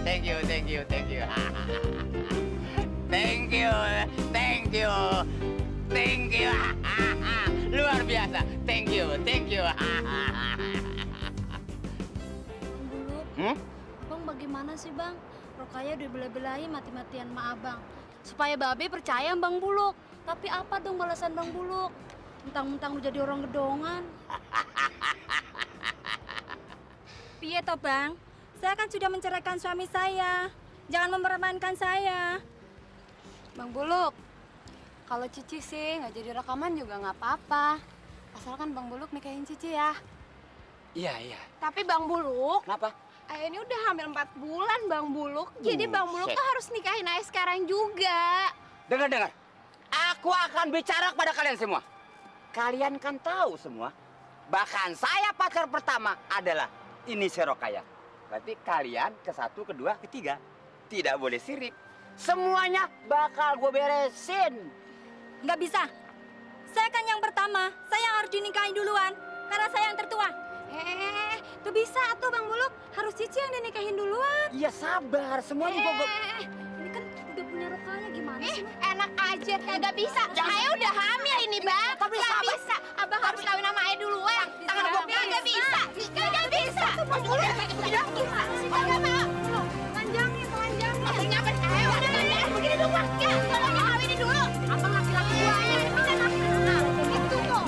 Thank you, thank you, thank you. Thank you, thank you, thank you. Luar biasa. Thank you, thank you. Buluk, Abang bagaimana sih Bang? Rokaya udah bela-belain mati-matian sama Abang. Supaya Babe percaya Bang Buluk. Tapi apa dong balasan Bang Buluk? Mentang-mentang lu jadi orang gedongan. Piye toh Bang? Saya kan sudah menceraikan suami saya. Jangan mempermainkan saya. Bang Buluk, kalau Cici sih nggak jadi rekaman juga nggak apa-apa. Asalkan Bang Buluk nikahin Cici ya. Iya, iya. Tapi Bang Buluk, Kenapa? Ayah ini udah hamil 4 bulan Bang Buluk. Jadi Bang Buluk Buset. tuh harus nikahin Ayah sekarang juga. Dengar, dengar. Aku akan bicara kepada kalian semua. Kalian kan tahu semua. Bahkan saya pacar pertama adalah ini si Rokaya. Berarti kalian ke satu, kedua, ketiga. Tidak boleh sirik. Semuanya bakal gue beresin. Nggak bisa. Saya kan yang pertama. Saya yang harus dinikahi duluan. Karena saya yang tertua. Tuh bisa tuh Bang Buluk. Harus Cici yang dinikahin duluan. Iya sabar, semuanya gue... Ini kan udah punya Rokaya gimana sih? Enak aja, kagak bisa. Ayah udah hamil ini Bang. Tapi Nggak sabar. bisa. Abang harus kawin sama Ayah duluan. Tangan gua Kagak bisa. Kagak bisa. Bang Buluk, gimana sih? Kagak mau. Panjangin, panjangin. Maksudnya apa? Udah panjangin begini dulu Bang. Ya, tolong kawinin dulu. Abang laki-laki buahnya. Bisa laki. Nah, itu tuh.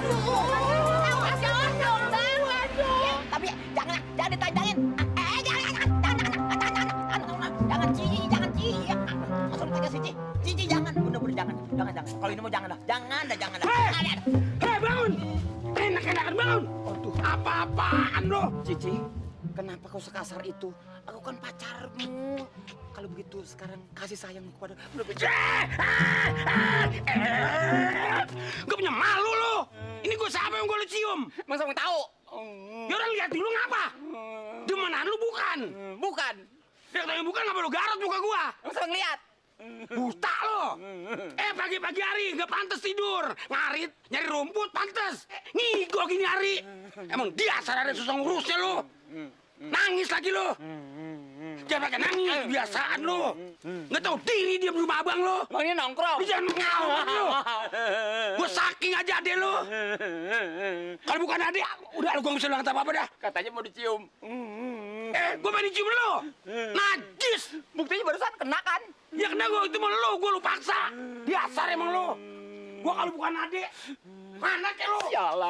Jangan dong Bang. Waduh. Tapi jangan ditanjangin. Jangan Cici, jangan Cici. Langsung tanya Cici. Cici jangan, bener-bener jangan. Jangan. Kalau ini mau jangan dah. Jangan dah. Hei, bangun! Enak-enakan bangun! Apa-apaan lo? Cici, kenapa kau sekasar itu? Aku kan pacarmu. Kalau begitu sekarang kasih sayang kepada... Gue punya malu lo! Ini gue siapa yang gue lu cium? Masa mau tahu? Ya orang lihat dulu ngapa? Demenan lu bukan? Bukan. Ya katanya bukan ngapa lu garot muka gua? Masa ngeliat? Buta lo! Pagi-pagi hari nggak pantas tidur. Ngarit, nyari rumput pantas. Ngigo gini hari. Emang dasar ada susah ngurusnya lo. Nangis lagi lo. Jangan pakai nangis, kebiasaan lo. Nggak tahu diri diam di rumah abang lo. Bang ini nongkrong. Jangan ngawat lo. Gue saking aja ade lo. Kalau bukan ade, udah lo gue bisa bilang apa-apa dah. Katanya mau dicium. Gue pengen cium lo. Najis. Buktinya barusan kena kan? Ya kena gue itu mau lo paksa. Dasar emang lo. Gue kalau bukan ade, mana ke lo? Jalan.